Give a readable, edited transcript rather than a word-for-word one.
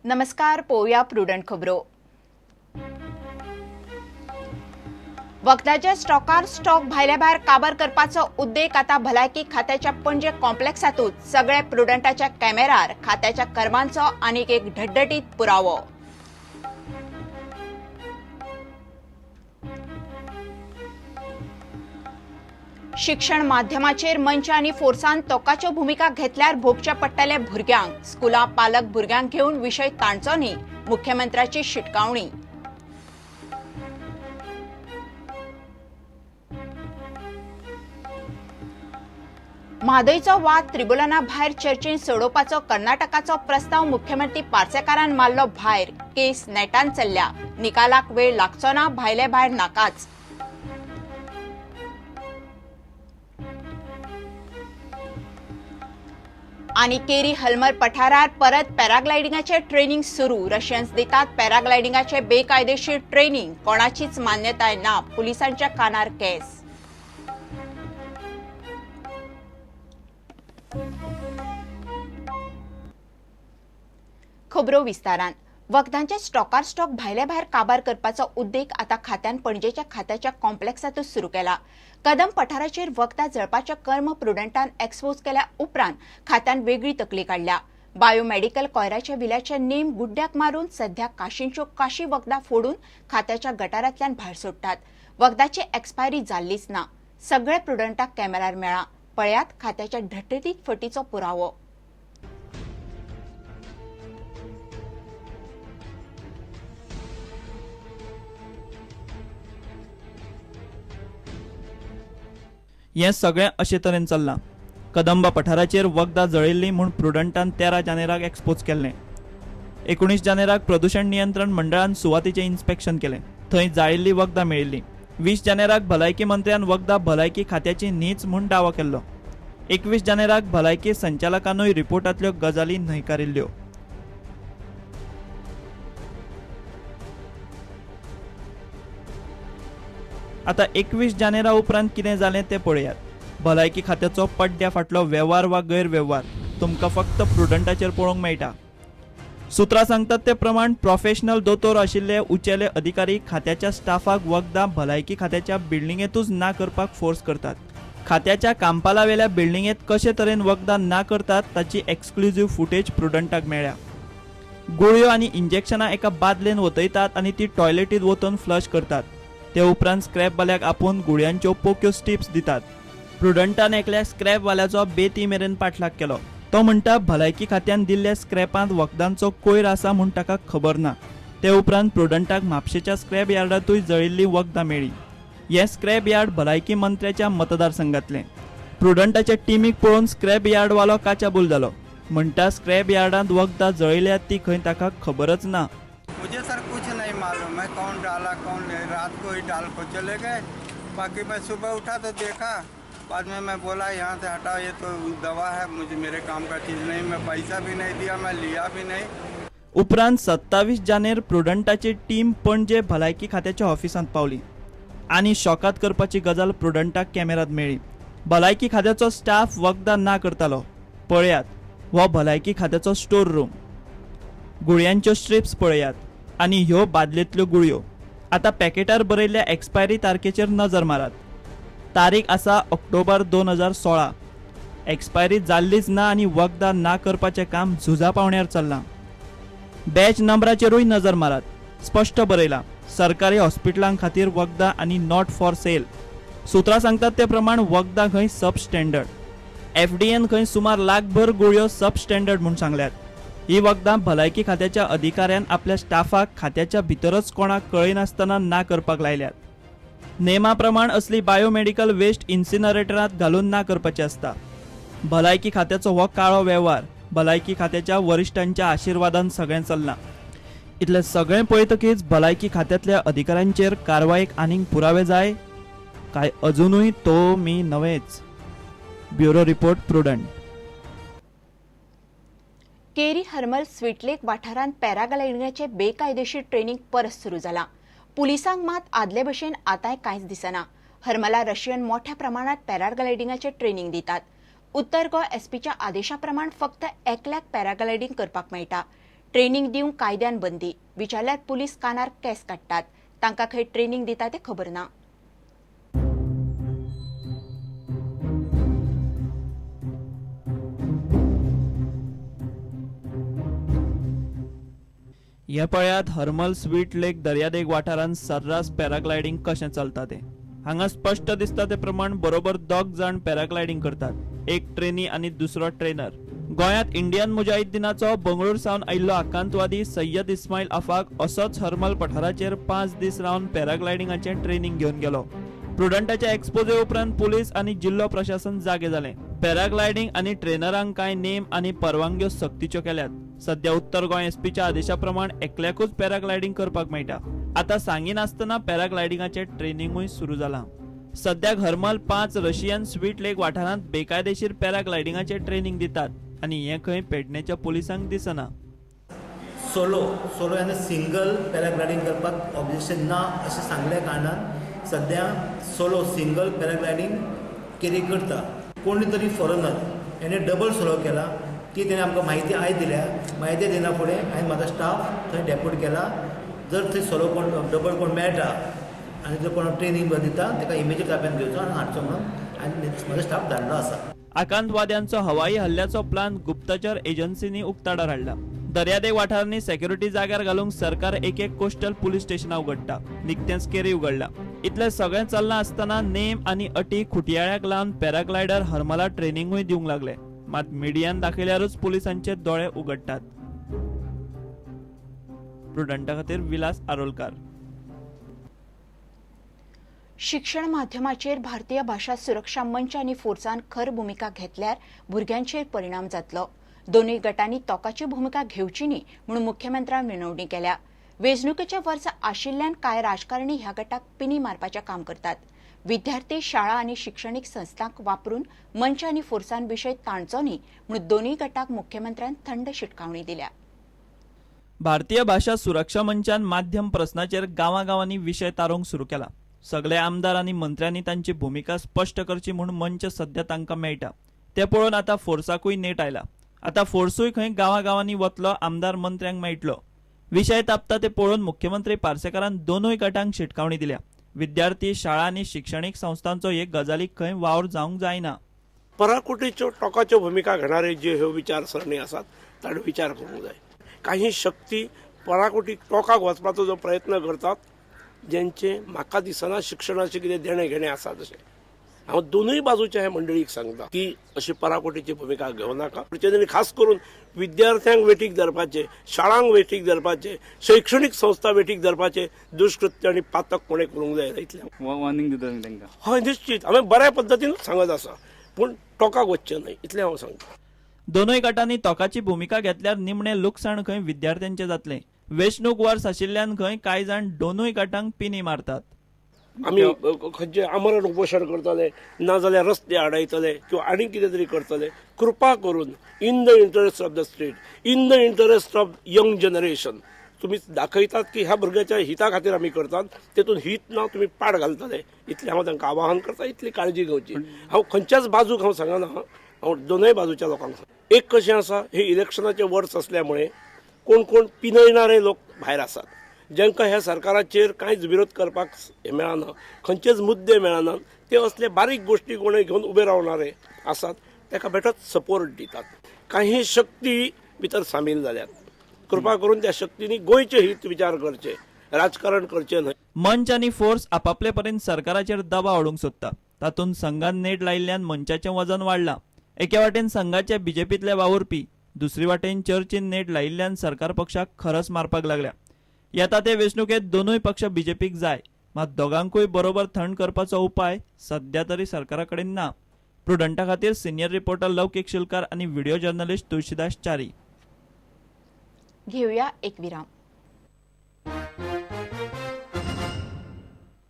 नमस्कार, पोवया प्रुडंट खबरो. वखदाच्या स्टॉकार स्टॉक भायल्या भायर काबार करपाचो उद्देग आता भलायकी खात्याच्या पणजे कॉम्प्लेक्सातूच. सगळे प्रुडंटाच्या कॅमेरार खात्याच्या कर्मांचो आनीक एक ढटढटीत पुरावो. शिक्षण माध्यमाचेर मंच आनी फोर्सान तोकाच्यो भुमिका घेतल्यार भोगच्या पडटले भुरग्यांक. स्कुलां पालक भुरग्यांक घेवन विशय ताणचो न्ही, मुख्यमंत्र्याची शिटकावणी. म्हादयचो वाद त्रिबुलना भायर चर्चेन सोडोवपाचो कर्नाटकाचो प्रस्ताव मुख्यमंत्री पार्सेकारान मारलो भायर. केस नेटान चल्ल्या, निकालाक वेळ लागचो ना, भायले भायर नाकाच. आनी केरी हलमर पठारार परत पॅराग्लायडिंगाचे ट्रेनिंग सुरू. रशियन्स दितात पॅराग्लायडिंगाचे बेकायदेशीर ट्रेनिंग, कोणाचीच मान्यताय ना, पुलिसांच्या कानार केस. खबरो विस्तारान. वखदांचे स्टॉकार स्टॉक भायल्या भायर काबार करपाचो उद्देग आता खात्यान पणजेच्या खात्याच्या कॉम्प्लेक्सातूच सुरू केला. कदम पठाराचेर वखदां जळपाचें कर्म प्रुडंटान एक्सपोज केल्या उपरांत खात्यान वेगळी तकली काडल्या. बायोमेडिकल कोयराच्या विल्याचे नेम गुड्ड्याक मारून सध्या काशींच्यो काशी वखदां फोडून खात्याच्या गटारांतल्यान भायर सोडटात. वखदाची एक्सपायरी जाल्लीच ना. सगळे प्रुडंटाक कॅमेरार मेळ्ळां. पळयात खात्याच्या ढटढटीत फटीचो पुरावो. हें सगळें अशे तरेन चल्लां. कदंबा पठाराचेर वखदां जळिल्लीं म्हूण प्रुडंटान 13 जानेराक एक्सपोज केल्लें. 19 जानेराक प्रदुशण नियंत्रण मंडळान सुवातेचें इन्स्पेक्शन केलें. थंय जाळिल्लीं वखदां मेळिल्लीं. 20 जानेराक भलायकी मंत्र्यान वखदां भलायकी खात्याची न्हीच म्हूण दावो केल्लो. 21 जानेराक भलायकी संचालकानूय रिपोर्टांतल्यो गजाली न्हयकारिल्ल्यो. आतां 21 जानेरा उपरांत कितें जालें तें पळयात. भलायकी खात्याचो पड्ड्या फाटलो वेव्हार वा गैरवेव्हार तुमकां फक्त प्रुडंटाचेर पळोवंक मेळटा. सुत्रां सांगतात ते प्रमाण प्रोफेशनल दोतोर आशिल्ले उंचेले अधिकारी खात्याच्या स्टाफाक वखदां भलायकी खात्याच्या बिल्डिंगेंतूच ना करपाक फोर्स करतात. खात्याच्या कांपालावेल्या बिल्डिंगेंत कशे तरेन वखदां ना करतात ताची एक्सक्लुझीव फुटेज प्रुडंटाक मेळ्ळ्या. गुळयो आनी इंजेक्शनां एका बादलेन वतयतात आनी ती टॉयलेटींत वतून फ्लश करतात. ते उपरांत स्क्रॅपवाल्याक आपोवन गुळयांच्यो पोक्यो स्टिप्स दितात. प्रुडंटान एकल्या स्क्रॅपवाल्याचो बेती मेरेन पाठलाग केलो. तो म्हणटा भलायकी खात्यान दिल्ल्या स्क्रॅपांत वखदांचो कोयर आसा म्हूण ताका खबर ना. ते उपरांत प्रुडंटाक म्हापशेच्या स्क्रॅप यार्डांतूय जळिल्लीं वखदां मेळ्ळीं. हें स्क्रॅप यार्ड भलायकी मंत्र्याच्या मतदारसंघातलें. प्रुडंटाच्या टिमीक पळोवन स्क्रॅप यार्डवालो काचाबूल जालो. म्हणटा स्क्रॅप यार्डांत वखदां जळिल्ल्यात ती खंय ताका खबरच ना. मुझे सर कुछ नहीं मालूम है कौन डाला कौन नहीं, रात को ही डाल को चले गए. बाकी मैं सुबह उठा तो देखा, बाद में मैं बोला यहाँ से हटाओ, ये तो दवा है, मुझे मेरे काम का चीज़ नहीं. मैं पैसा भी नहीं दिया, मैं लिया भी नहीं. उपरांत 27 जानेर प्रुडंटाची टीम पणजे भलायकी खात्याच्या ऑफिसांत पावली आनी शॉकात करपाची गजाल प्रुडंटाक कॅमेरात मेळ्ळी. भलायकी खात्याचो स्टाफ वखदां ना करतालो. पळयात, हो भलायकी खात्याचो स्टोर रूम. गुळयांच्यो स्ट्रिप्स पळयात आनी ह्यो बादलेंतल्यो गुळयो. आतां पॅकेटार बरयल्ल्या एक्सपायरी तारखेचेर नजर मारात. तारीख आसा ऑक्टोबर 2016. एक्सपायरी जाल्लीच ना आनी वखदां ना करपाचें काम झुजा पावण्यार चल्लां. बॅच नंबराचेरूय नजर मारात. स्पश्ट बरयलां सरकारी हॉस्पिटलां खातीर वखदां आनी not for sale. सुत्रां सांगतात ते प्रमाण वखदां खंय सब स्टँडर्ड. एफडीएन खंय सुमार लाखभर गुळयो सब स्टँडर्ड म्हूण सांगल्यात. ही वखदां भलायकी खात्याच्या अधिकाऱ्यान आपल्या स्टाफाक खात्याच्या भितरच कोणाक कळयनासतना ना करपाक लायल्यात. नेमा प्रमाण असली बायोमेडिकल वेस्ट इन्सिनरेटरांत घालून ना करपाचें आसता. भलायकी खात्याचो हो काळो वेव्हार भलायकी खात्याच्या वरिश्ठांच्या आशिर्वादान सगळें चल्लां. इतलें सगळें पळयतकीच भलायकी खात्यांतल्या अधिकाऱ्यांचेर कारवायेक आनीक पुरावे जाय काय अजुनूय तो मी नवेच. Bureau report, Prudent. Keri Harmal Sweet Lake वाठारांत पॅराग्लायडिंगाचे बेकायदेशीर ट्रेनिंग परत सुरू जालां. पुलिसांक मात आदले भशेन आतांय कांयच दिसना. हरमला रशियन मोठ्या प्रमाणात पॅराग्लायडिंगाचे ट्रेनिंग दितात. उत्तर गोंय एसपीच्या आदेशा प्रमाण फक्त एकल्याक पॅराग्लायडिंग करपाक मेळटा. ट्रेनिंग दिवंक कायद्यान बंदी. विचारल्यार पुलीस कानार केस काडटात. तांकां खंय ट्रेनिंग दिता तें खबर ना. हे पळयात हर्मल स्वीट लेक दर्यादेग वाठारांत सर्रास पॅराग्लायडींग कशें चलता तें. हांगा स्पश्ट दिसता ते प्रमाण बरोबर 2 जाण पॅराग्लायडींग करतात, एक ट्रेनी आनी दुसरो ट्रेनर. गोंयांत इंडियन मुजाहिद्दीनाचो बंगळूर सावन आयिल्लो आकांतवादी सय्यद इस्माईल आफाक असोच हर्मल पठाराचेर 5 दीस रावन पॅराग्लायडिंगाचें ट्रेनिंग घेवन गेलो. प्रुडंटाच्या एक्सपोजे उपरांत पुलीस आनी जिल्लो प्रशासन जागे जालें. पॅराग्लायडींग आनी ट्रेनरांक कांय नेम आनी परवानग्यो सक्तीच्यो केल्यात. सध्या उत्तर गोंय एसपीच्या आदेशा प्रमाण एकल्याकूच पॅराग्लायडींग करपाक मेळटा. आतां सांगिनासतना पॅराग्लायडिंगाचें ट्रेनिंगूय सुरू जालां. सद्याक हर्मल 5 रशियन स्वीट लेक वाठारांत बेकायदेशीर पॅराग्लायडिंगाचें ट्रेनिंग दितात आनी हें खंय पेडणेच्या पुलिसांक दिसना. सोलो सोलो यानी सिंगल पॅराग्लायडींग करपाक ऑब्जेक्शन ना अशें सांगल्या कारणान सद्या सोलो सिंगल पॅराग्लायडींग कॅरी करता. कोणी तरी फॉरनर हेणे डबल सोलो केला ती तेणें आमकां म्हायती आयज दिल्या. म्हायती दिना फुडें हांवें म्हाजो स्टाफ थंय डेप्यूट केला. जर थंय सोलो कोण डबल कोण मेळटा आनी जर कोण ट्रेनींग दिता ताका इमिजिएट ताब्यांत घेवचो आनी हाडचो म्हणून हांवें म्हाजो स्टाफ धाडलो आसा. आकांतवाद्यांचो हवाई हल्ल्याचो प्लान गुप्तचर एजन्सींनी उक्ताडार हाडला. दर्यादेग वाठारांनी सेक्युरिटी जाग्यार घालूंक सरकार एक एक कोस्टल पुलीस स्टेशनां उगडटा. निकतेंच केरी उगडला. इतलें सगळें चल्लां आसतना नेम आनी अटी खुटयाळ्याक लावन पॅराग्लायडर हर्मला ट्रेनिंगूय दिवंक लागले. मात मिडियान दाखयल्यारूच पुलिसांचे दोळे उगडटात. प्रुडंटा खातीर विलास आरोलकार. शिक्षण माध्यमाचेर भारतीय भाशा सुरक्षा मंच आनी फोर्सान खर भुमिका घेतल्यार भुरग्यांचेर परिणाम जातलो. दोनूय गटांनी तोकाची भुमिका घेवची न्ही म्हणून मुख्यमंत्र्यान विनवणी केल्या. वेंचणुकेचे वर्स आशिल्ल्यान कांय राजकारणी ह्या गटाक पिनी मारपाचें काम करतात. विद्यार्थी, शाळा आनी शिक्षणीक संस्थांक वापरून मंच आनी फोर्सान विशय ताणचो न्ही म्हणून दोनूय गटाक मुख्यमंत्र्यान थंड शिटकावणी दिल्या. भारतीय भाशा सुरक्षा मंचान माध्यम प्रस्नाचेर गांवागांवांनी विशय तारोवंक सुरू केला. सगळे आमदार आनी मंत्र्यांनी तांची भुमिका स्पश्ट करची म्हूण मंच सध्या तांकां मेळटा. ते पळोवन आतां फोर्साकूय नेट आयला. आतां फोर्सूय खंय गांवागांवांनी वतलो, आमदार मंत्र्यांक मेळटलो. विशय तापता ते पळोवन मुख्यमंत्री पार्सेकारान दोनूय गटांक शिटकावणी दिल्या. विद्यार्थी, शाळा आनी शिक्षणीक संस्थांचो हे गजालीक खंय वावर जावंक जायना. पराकोटीच्यो टोकाच्यो भुमिका घेणारे जे ह्यो विचारसरणी आसात ताणें विचार करूंक जाय. काही शक्ती पराकोटी टोकाक वचपाचो जो प्रयत्न करतात जेंचे म्हाका दिसना शिक्षणाचें कितें देणें घेणें आसा. तशें हांव दोनूय बाजूच्या ह्या मंडळीक सांगता की अशी पराकोटीची भुमिका घेवं नाका. खास करून विद्यार्थ्यांक वेठीक धरपाचे, शाळांक वेठीक धरपाचे, शैक्षणीक संस्था वेठीक धरपाचे दुष्कृत्य आनी पातक कोणें करूंक जायना इतलें वॉर्निंग दिता तांकां. हय, निश्चित हांवें बऱ्या पद्दतीन सांगत आसा, पूण टोकाक वचचें न्हय इतलें हांव सांगता. दोनूय गटांनी तोकाची भुमिका घेतल्यार निमणें लुकसाण खंय विद्यार्थ्यांचें जातलें. वेंचणूक वर्स आशिल्ल्यान खंय कांय जाण दोनूय गटांक पिनी मारतात. आमी खंयचे आमरण उपोशण करतले, नाजाल्यार रस्ते आडायतले किंवा आनी कितें तरी करतले. कृपा करून in the interest of the state, in the interest of young generation, तुमी दाखयतात की ह्या भुरग्याच्या हिता खातीर आमी करतात, तेतून हित ना तुमी पाड घालतले इतलें हांव तांकां आवाहन करता. इतली काळजी घेवची. हांव खंयच्याच बाजूक हांव सांगना, हांव दोनूय बाजूच्या लोकांक सांगता. एक कशें आसा, हे इलेक्शनाचें वर्स असल्यामुळे कोण कोण पिनयणारे लोक भायर आसात, जांकां ह्या सरकाराचेर कांयच विरोध करपाक हें मेळना, खंयचेच मुद्दे मेळना, ते असले बारीक गोश्टी कोणें घेवन उबे रावणारे आसात, ताका बेठोच सपोर्ट दितात. काही शक्ती भितर सामील जाल्यात. कृपा करून त्या शक्तींनी गोंयचे हित विचार करचे, राजकारण करचें न्हय. मंच आनी फोर्स आपापले परीन सरकाराचेर दबाव हाडूंक सोदता. तातूंत संघान नेट लायिल्ल्यान मंचाचें वजन वाडलां. एके वाटेन संघाचे बीजेपींतले वावुरपी, दुसरी वाटेन चर्चीन नेट लायिल्ल्यान सरकार पक्षाक खरस मारपाक लागल्या. येता ते वेंचणुकेंत दोनूय पक्ष बीजेपीक जाय, मात दोगांकूय बरोबर थंड करपाचो उपाय सध्या तरी सरकारा कडेन ना. प्रुडंटा खातीर सिनियर रिपोर्टर लौकीक शिलकार आनी व्हिडिओ जर्नलिस्ट तुळशीदास च्यारी. घेऊया एक विराम.